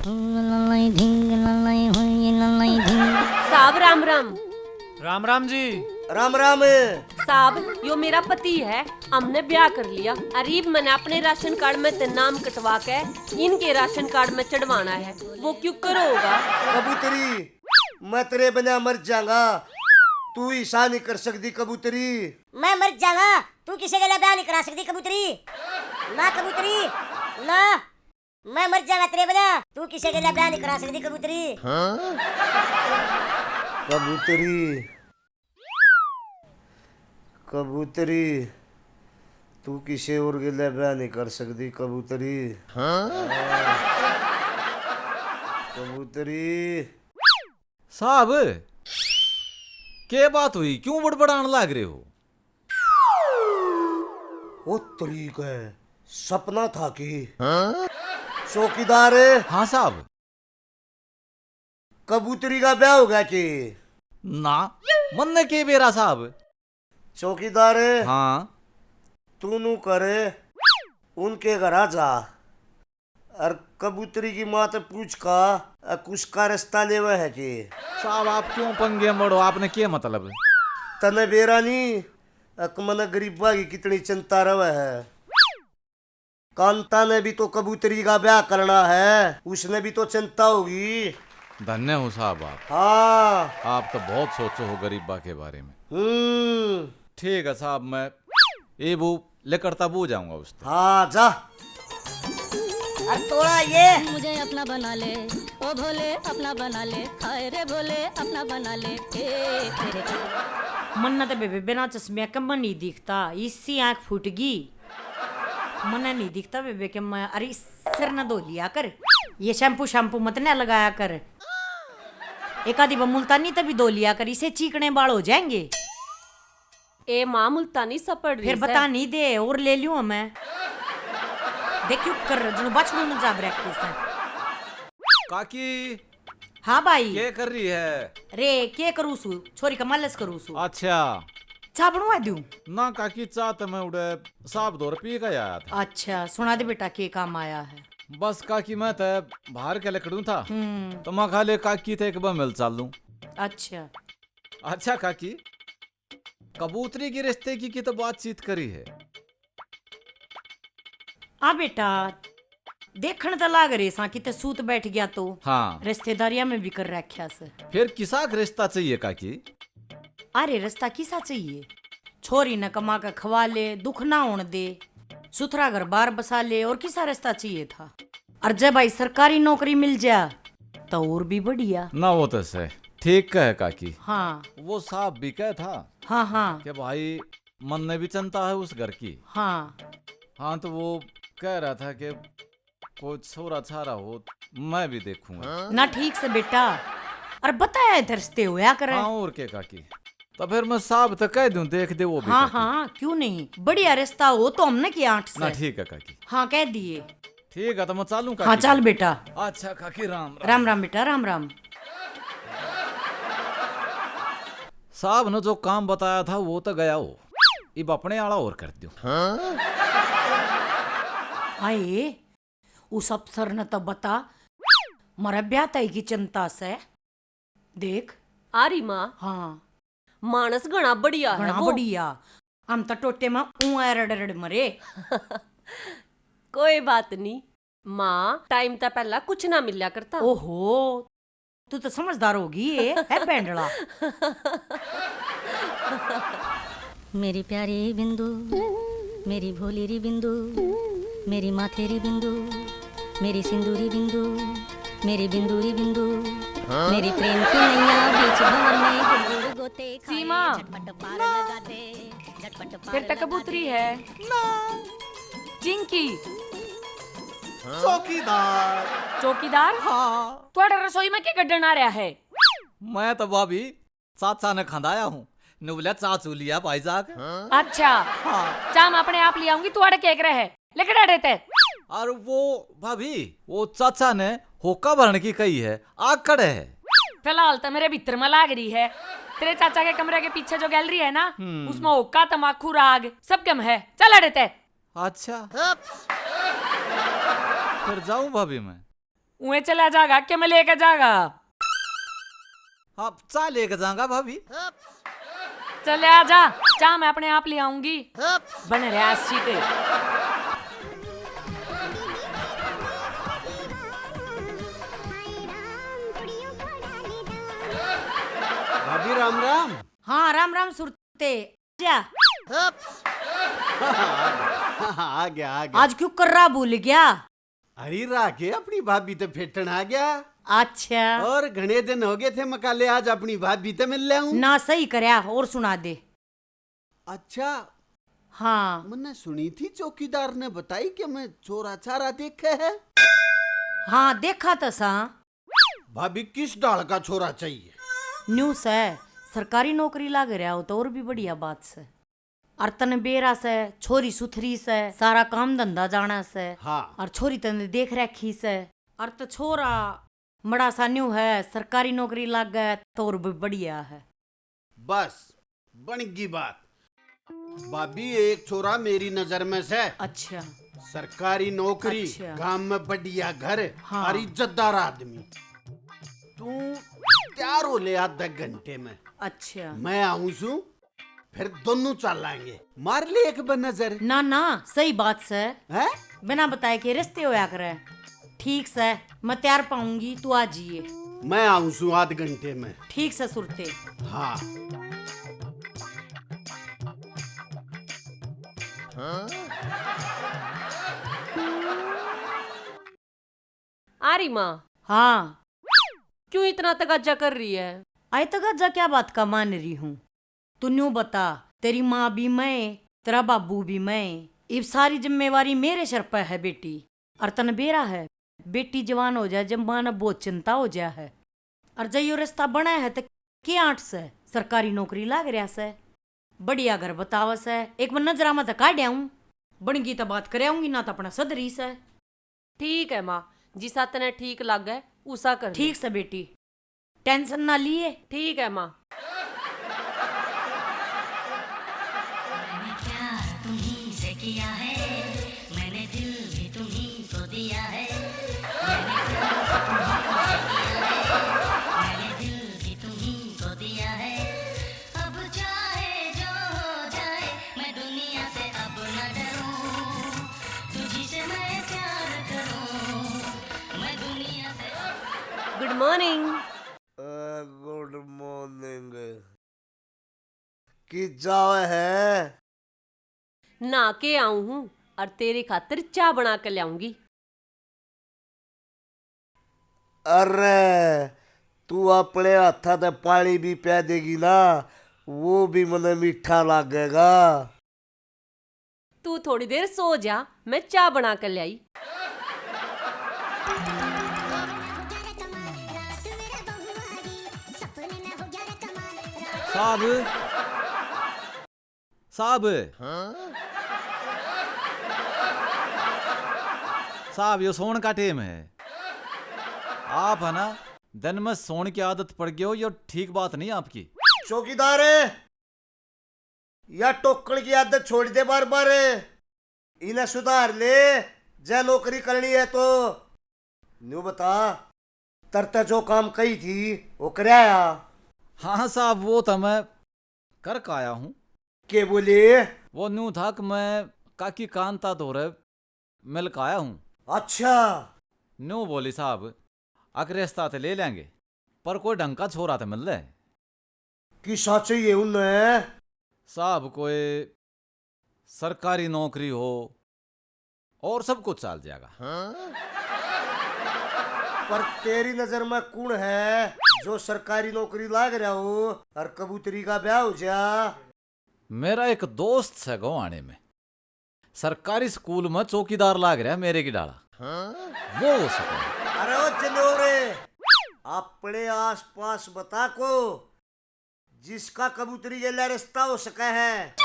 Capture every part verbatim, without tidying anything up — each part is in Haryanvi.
साहब, राम राम। राम राम जी। राम राम। साहब, यो मेरा पति है, हमने ब्याह कर लिया। अरीब मैंने अपने राशन कार्ड में ते नाम कटवा के इनके राशन कार्ड में चढ़वाना है, वो क्यों करो होगा? कबूतरी, मैं तेरे बिना मर जाऊंगा, तू ईसा नहीं कर सकती कबूतरी। मैं मर जाऊंगा, तू किसी के लिए ब्याह नहीं करा सकती कबूतरी। ना कबूतरी, ना। मैं मर जाऊंगा तेरे बिना, तू किसी के लिए ब्याह नहीं करा सकती कबूतरी। हाँ? कबूतरी, कबूतरी, तू किसी और के लिए ब्याह नहीं कर सकती कबूतरी। हाँ? कबूतरी। साहब, के बात हुई, क्यों बड़बड़ान लाग रहे हो? ओ तरीक है, सपना था कि? हाँ? चौकीदार। हाँ साहब। कबूतरी का ब्याह हो गया कि? ना, मन्ने के बेरा साहब। चौकीदार। हाँ। तू नू कर, उनके घर आ जा। अर कबूतरी की माँ ते पूछ का, अ, कुछ का रिश्ता लेवे है के? साहब, आप क्यों पंगे में पड़ो, आपने के मतलब? तने बेरा नी, अक मने गरीबा की कितनी चिंता रवे है। कांता ने भी तो कबूतरी का ब्याह करना है, उसने भी तो चिंता होगी। धन्य हो साहब आप। हाँ। आप तो बहुत सोचो हो गरीबा के बारे में। हम्म। ठीक है साहब, मैं ये वो लेकर तब हो जाऊंगा उससे। हाँ, जा। अरे तोड़ा ये। मुझे अपना बना ले, ओ भोले अपना बना ले, हाय रे भोले अपना बना ले, ए, ए, ए। मन्ना तो बेबे बिना चश्मे के मैं नहीं दिखता, इसी आंख फूट गई। मन्ना नहीं दिखता बेबे के मैं, अरे सिर न धो लिया कर, ये शैम्पू शैम्पू मत ना लगाया कर, एक आधी बार मुल्तानी तभी धो लिया कर, इसे चीकने बाल हो जाएंगे। ए माँ, मुल्तानी सपड़ रही फिर सै। बता नहीं दे, और ले लूं मैं। देख क्यों कर, जणु बछड़ू न जाब रखे सै। काकी। हाँ भाई। के कर रही है? रे, के करूँ सु? छोरी का मालिश करूँ सु। अच्छा। चाह बनवा दूं? ना काकी, चाह तो मैं उड़े साहब दौर पी के आया था। अच्छा, सुना दे बेटा, के काम आया है? बस काकी, मैं तो बाहर के लिकड़ू था, हम्म। तो मैं खा ले काकी थे एक बार मिल चालूं। अच्छा। अच्छा काकी, कबूतरी की रिश्ते की, की तो बातचीत करी है? आ बेटा, देखण तो लाग रहे सां किते सूत बैठ गया तो। हाँ। रिश्तेदारियां में भी कर रख्या से। फिर किसा का रिश्ता चाहिए काकी? अरे रिश्ता किसा चाहिए? छोरी न कमा के खवा ले, दुख ना होण दे, सुथरा घर बार बसा ले, और किसा रिश्ता चाहिए था? और जब भाई सरकारी नौकरी मिल जा तो और भी बढ़िया। ना वो तो सै, ठीक कहे काकी। हाँ। वो साहब भी कहे था हाँ, हाँ। कि भाई मन ने भी चिंता है उस घर की। हाँ। हाँ, तो वो कह रहा था कि कोई छोरा छारा हो, मैं भी देखूंगा। ना ठीक से बेटा, और बताया इधर से होया करे। हाँ, और के काकी, तो फिर मैं साहब तो कह दूं, देख दे वो भी हाँ, काकी। हाँ, क्यों नहीं, बढ़िया रिश्ता हो तो हमने की आंट से। ना ठीक है काकी। हाँ, कह दिए। ठीक है, तो मैं चालूं हाँ, काकी। चल बेटा। अच्छा काकी, राम राम। राम राम बेटा, राम राम। साहब ने जो काम बताया था वो तो गया हो, इब अपने आला और कर दो। हाय, उस अफसर ने तो बता, मरे ब्याह तय की चिंता से। देख। आ रही माँ। हाँ। मानस घणा बढ़िया है घणा वो। बढ़िया। हम तो टोटे में ऊँ रड़ रड़ मरे। कोई बात नहीं माँ, टाइम तै पहला कुछ ना मिल्या करता। ओहो, तू तो समझदार होगी है, है बैंडला। मेरी प्यारी बिंदु, मेरी भोली री बिंदु, मेरी माथे री बिंदु, मेरी सिंदूरी बिंदु, मेरी बिंदूरी बिंदु, मेरी प्रेम की नैया बीच भंवर में गुड़ गुड़ गोते खाए, सीमा। झटपट पार लगा दे, झटपट पार फिर तक लगा कबूतरी दे। है। ना। चिंकी। चौकीदार। चौकीदार? हाँ। थोड़ा रसोई में के गड्ढण आ रहा है? मैं तो भाभी चाचा ने खंदाया हूँ। नुबल्या चाचू लिया भाई जाके। अच्छा। हाँ। चाह मैं अपने आप ले आऊंगी, तू अड़े के रहे। लेके डरे ते। और वो भाभी, वो चाचा ने होका भरने की कही है, आग कड़े है। फिलहाल तो मेरे भीतर में लाग रही है। तेरे चाचा के कमरे के पीछे जो गैलरी है ना, हम्म। उसमें होका, तमाकू, राग सब कम है। चल अड़े ते। अच्छा। फिर जाऊं भाभी मैं? उए चला जागा के मैं लेके जागा? हाँ, चा लेके जाऊंगा भाभी। चले आ जा, चा मैं अपने आप ले आऊंगी। बन रहा सीटे। भाभी, राम राम। हाँ, राम राम सुरते। जा। आ गया, आ गया। आज क्यों कर रहा, भूल गया? अरे राखे, अपनी भाभी ते फेटन आ गया। अच्छा। और घणे दिन हो गए थे मकाले, आज अपनी भाभी ते मिल ले हूँ। ना, सही करया, और सुना दे। अच्छा। हाँ। मन्ने सुनी थी चौकीदार ने बताई कि मैं छोरा छारा देखे है। हाँ, देखा तो सा। भाभी, किस ढाल का छोरा चाहिए? न्यू सै, सरकारी नौकरी लाग रहा हो तो और भी बढ़िया बात सै। अर तने बेरा सै, छोरी सुथरी सै, सारा काम धंधा जाना सै। हाँ। अर छोरी तने देख रखी सै। अर त छोरा मड़ा सा न्यू है, सरकारी नौकरी लाग गए तो और भी बढ़िया है। बस, बन गई बात। भाभी, एक छोरा मेरी नजर में से। अच्छा। सरकारी नौकरी, अच्छा। गांव में बढ़िया घर, हाँ। और इज्जतदार आदमी। तू तैयार हो ले आधे घंटे में। अच्छा। मैं आऊं सू, फिर दोनों चलांगे। मार ले एक बार नजर। ना, ना, सही बात से। हैं? बिना बताए के रिश्ते होया करे। ठीक सै, मैं तैयार पाऊंगी, तू आ जाइए। मैं आऊं सूं आध घंटे में। ठीक सै सुरते। हाँ। आ रही माँ। हाँ। क्यों इतना तगाजा कर रही है? आए तगाजा क्या बात का मान रही हूँ? तू न्यू बता, तेरी माँ भी मैं, तेरा बाबू भी मैं, इब सारी जिम्मेवारी मेरे सर पे है बेटी। अर तन बेरा है, बेटी जवान हो जाए जब माँ ने बहुत चिंता हो जाए है। अर जब यो रिश्ता बना है तो के आंट से सरकारी नौकरी लाग रहा से, बढ़िया घर बतावा से, एक बार नजरा में तो काढ़ आऊं, बनगी तो बात कर आऊंगी, ना तो अपना सदरी से। ठीक है माँ, जिसा तने ठीक लागे उसा कर ले। ठीक से बेटी, टेंशन ना लिए। ठीक है माँ। मैंने प्यार तुम्ही से किया है, मैंने दिल भी तुम्ही को दिया है। मैंने प्यार तुम्ही से किया है, मैंने दिल भी तुम्ही को दिया है। अब चाहे जो हो जाए, मैं दुनिया से अब न डरूं, तुझी से मैं प्यार करूं, मैं दुनिया से। Good morning। अ, good morning। की जावे है? नहा के आऊं हूं और तेरे खातर चाय बना के लाऊंगी। अरे, तू अपने हाथा ते पानी भी प्या देगी ना, वो भी मने मीठा लागेगा। तू थोड़ी देर सो जा, मैं चाय बना के लाई। साहब, साहब, साहब, यो सोण का टेम है। आप है ना, दिन में सोण की आदत पड़ गई हो, यो ठीक बात नहीं आपकी। चौकीदार, या टोकण की आदत छोड़ दे बार बार, इन्हें सुधार ले, जै नौकरी करनी है तो। न्यू बता, तरते जो काम कही थी, वो करया? हाँ साहब, वो तो मैं कर का आया हूँ। के बोले? वो न्यू था कि मैं काकी कांता धोरे मिल का आया हूँ। अच्छा। न्यू बोली साहब, अक रिश्ता तो ले लेंगे, पर कोई ढंग का छोरा तो मिल ले। किसा चाहिए उन्हें? साहब, कोई सरकारी नौकरी हो और सब कुछ चल जाएगा। पर तेरी नजर में कौन है जो सरकारी नौकरी लाग रहा हो और कबूतरी का ब्याह हो जा? मेरा एक दोस्त से गवाने में सरकारी स्कूल में चौकीदार लाग रहा मेरे की डाला। वो हो सके। अरे ओ जनौरे, अपने आसपास बता को जिसका कबूतरी गेला रिश्ता हो सके है।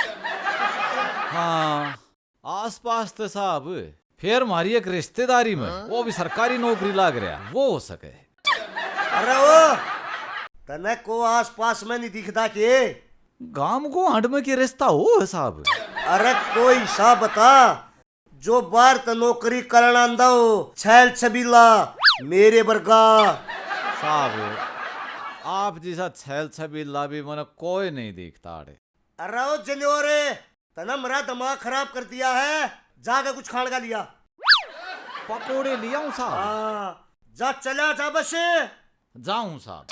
हाँ, आसपास तो साहब, फिर हमारी एक रिश्तेदारी में वो भी सरकारी नौकरी लाग रहा, वो हो सके। अरे ओ, तने को आसपास में नहीं दिखदा के? गांव को हंड में के रिश्ता हो है साहब? अरे कोई सा बता, जो बाहर त नौकरी करण आंदा हो, छैल छबीला, मेरे बरगा। साहब, आप जैसा छैल छबीला भी मैंने कोई नहीं देखता आड़े। अरे ओ जन्योरे, तने मेरा दिमाग खराब कर दिया है। जाके कुछ खान का लिया। पकोड़े लियाऊं साहब? हाँ, जा चला जा बस। जाऊं साहब।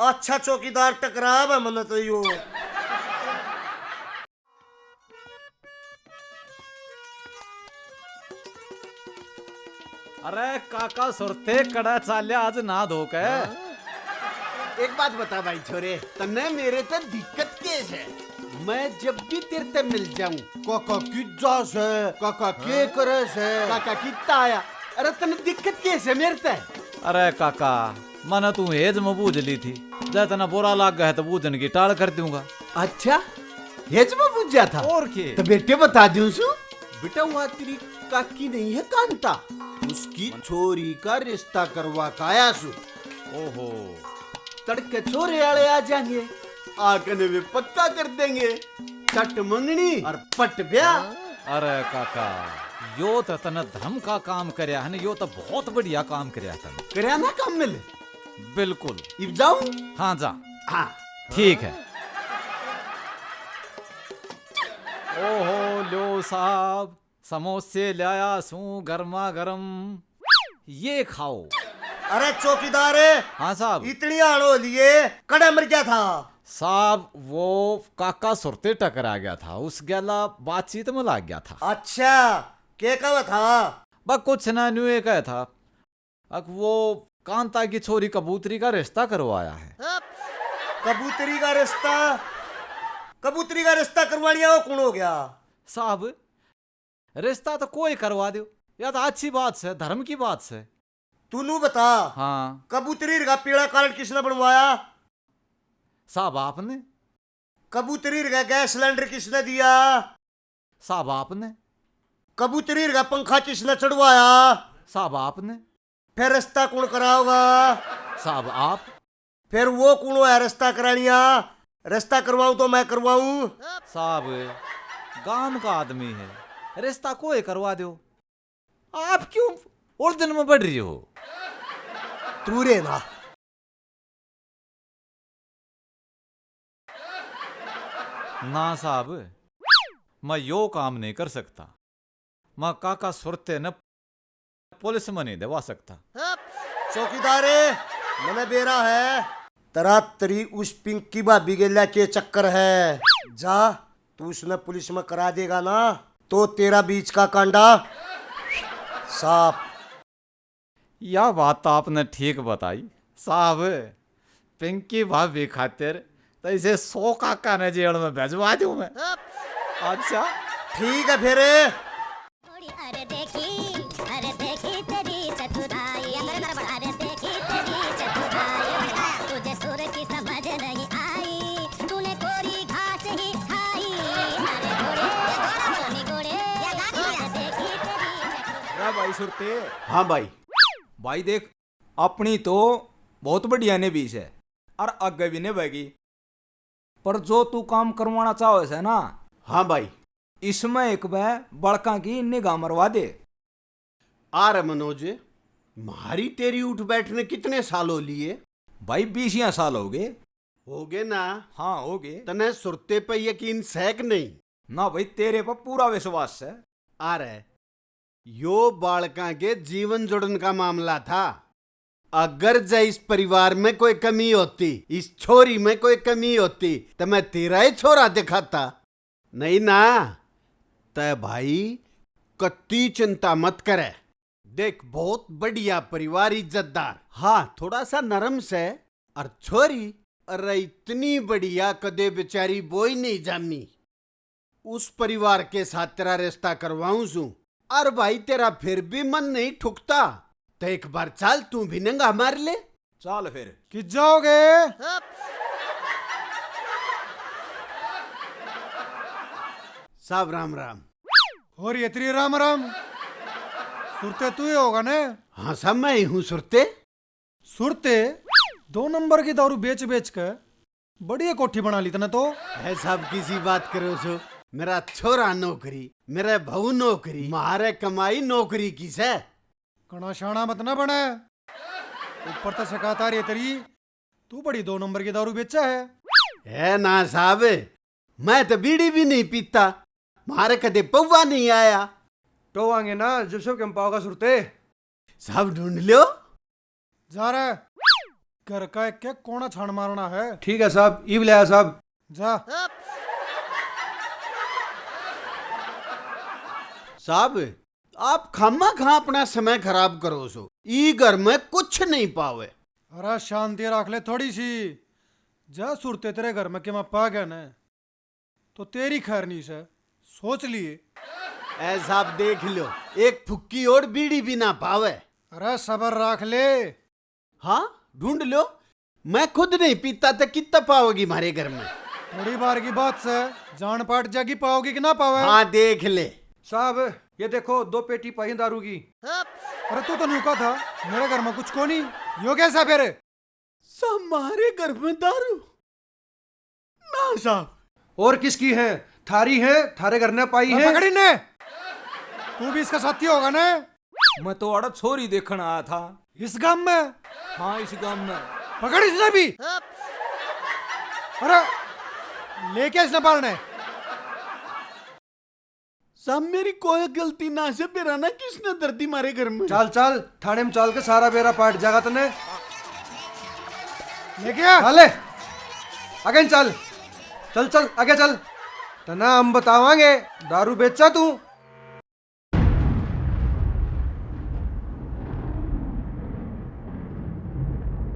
अच्छा चौकीदार टकराव है मन्ने तो यो। अरे काका सुरते, कड़ा चाल्या आज ना धो के। हाँ? एक बात बता भाई छोरे, तन्ने मेरे ते दिक्कत के है? मैं जब भी तेरे ते मिल जाऊं, काका किजा से, काका के हाँ? करे से, काका किता आया। अरे तन्ने दिक्कत के है मेरे ते? अरे काका, मने तू हेज में बूझ ली थी, जै तन्ने बुरा लाग गया है तो बूझन की टाल कर दूंगा। अच्छा, हेज में बूझा था? और के? तो बेटे बता दूं सु, बेटा वहाँ तेरी काकी नहीं है कांता, उसकी छोरी का रिश्ता करवा के आया सु। ओहो। तड़के छोरे आले आ जाएंगे, आकने वे पक्का कर देंगे, चट मंगनी और पट ब्याह। अरे काका, यो तो तने धर्म का काम करया है ना, यो तो बहुत बढ़िया काम करया है तने। करया ना काम मिल? बिल्कुल। इब जाऊं? हाँ, जा। हाँ। ठीक है। ओहो, लो साहब, समोसे लाया सूं गर्मा गर्म, ये खाओ। अरे चौकीदार, हाँ साहब। इतनी आड़ हो लिए, कड़े मर गया था? साहब, वो काका सुरते टकरा गया था, उस गैला बातचीत में लाग गया था। अच्छा, के कहा था? बस कुछ ना, न्यू ये कहा था, अक वो कांता की छोरी कबूतरी का रिश्ता करवाया है। कबूतरी का रिश्ता? कबूतरी का रिश्ता करवानिया वो कौन हो गया? साहब, रिश्ता तो कोई करवा दो, या तो अच्छी बात से, धर्म की बात से। तू नू बता, हाँ। कबूतरी का पीला कार्ड किसने बनवाया? साहब, आपने। कबूतरी का गैस सिलेंडर किसने दिया? साहब, आपने। कबूतरी का पंखा किसने चढ़वाया? साहब, आपने। फिर रिश्ता कौन कराओगा? साहब, आप। फिर वो कौन है रिश्ता करानिया? रिश्ता करवाऊं तो मैं करवाऊं। साहब, गांव का आदमी है, रिश्ता कोई करवा दो। आप क्यों उलझन में पड़ रही हो? तू रे ना। ना साहब, मैं यो काम नहीं कर सकता। मैं काका सुरते ने पुलिस में नहीं देवा सकता। चौकीदारे, मने बेरा है। तरा तरी उस पिंकी भाभी के लेके चक्कर है। जा, तू उसने पुलिस में करा देगा ना, तो तेरा बीच का कांडा साफ। या बात तो आपने ठीक बताई साहब। पिंकी भाभी खातिर तो इसे सौ काका ने जेल में भेजवा दूं मैं। अच्छा, ठीक है फिर। अरे देखी, अरे देखी तेरी चतुराई, अरे देखी तेरी चतुराई, तुझे सुर की समझ नहीं आई, तूने कोरी घास ही खाई। अरे घोड़े, घोड़े, अरे देखी तेरी चतुराई। वाह भाई सुरते। हाँ भाई। भाई देख, अपनी तो बहुत बढ़िया निभी सै, अर आगे भी निभैगी। पर जो तू काम करवाना चाहे सै ना, हाँ भाई। इसमें एक बै बालकां की निगाह मरवा दे। आ रे मनोज, म्हारी तेरी उठ बैठ ने कितने साल हो लिए? भाई, बीसियां साल हो गए। हो गए ना? हाँ, हो गए। तने सुरते पे यकीन सै कि नहीं? ना भाई, तेरे पे पूरा विश्वास है। आ रे, यो बालकां के जीवन जुड़न का मामला था। अगर जै इस परिवार में कोई कमी होती, इस छोरी में कोई कमी होती, तो मैं तेरा ही छोरा दिखाता। नहीं ना, तै भाई कत्ती चिंता मत करे। देख, बहुत बढ़िया परिवार, इज्जतदार। हाँ, थोड़ा सा नरम से। और छोरी, अरे इतनी बढ़िया, कदे बेचारी बोई नहीं जामी। उस परिवार के साथ तेरा रिश्ता करवाऊं सूं। अरे भाई, तेरा फिर भी मन नहीं ठुकता, तो एक बार चाल, तू भी नंगा मार ले। चाल फिर। कि जाओगे? साहब राम राम। और ये तेरी राम राम। सुरते तू ही होगा ने? हाँ साहब, मैं ही हूँ सुरते। सुरते, दो नंबर की दारू बेच बेच के बढ़िया कोठी बना ली तने तो। है साहब, किसी बात करो सो? मेरा छोरा नौकरी, मेरे बहू नौकरी, म्हारे कमाई नौकरी की सै। घणा शाणा मत ना बने, ऊपर तो शिकायत आ रही है तेरी, तू बड़ी दो नंबर की दारू बेचा है। है ना साहब, मैं तो बीड़ी भी नहीं पीता, म्हारे कदे पौवा नहीं आया। टोवांगे ना जब सब के पाओगा सुरते। साहब ढूंढ लो। जा रहा है, घर का एक एक कोना छान मारना है। ठीक है साहब, इब ले आया साहब। जा। साहब, आप खामा खां अपना समय खराब करो सो, ई घर में कुछ नहीं पावे। अरे शांति रख ले थोड़ी सी, जा सुरते तेरे घर में के मैं पा गया ना, तो तेरी खैर नहीं से, सोच लिए। ऐ साहब देख लो, एक फुक्की और बीड़ी भी ना पावे। अरे सबर रख ले। हाँ, ढूंढ लो, मैं खुद नहीं पीता तो कितना पाओगी हमारे घर में। थोड़ी बार की बात से जान पाट जागी, पाओगी कि ना पावे। हाँ देख ले। साहब, ये देखो, दो पेटी पाई दारू की। अरे तू तो न्यू कहा था मेरे घर में कुछ को नहीं, यो कैसा फिर? सब हमारे घर में दारू? ना साहब। और किसकी है? थारी है, थारे घर ने पाई है। पकड़ी ने। तू भी इसका साथी होगा ना? मैं तो आड़ा छोरी देखण आया था। इस गांव में? हाँ, इस गांव में। पकड़ इसने भी। अरे, लेके इसने पालने। साहब, मेरी कोई गलती ना से, बेरा ना किसने धर दी मारे घर में। चल, चल, थाने में चल के सारा बेरा पाट जागा तने। लेके आ। चल, आगे चल। चल, चल, आगे चल। तना हम बतावांगे, दारू बेचा तू?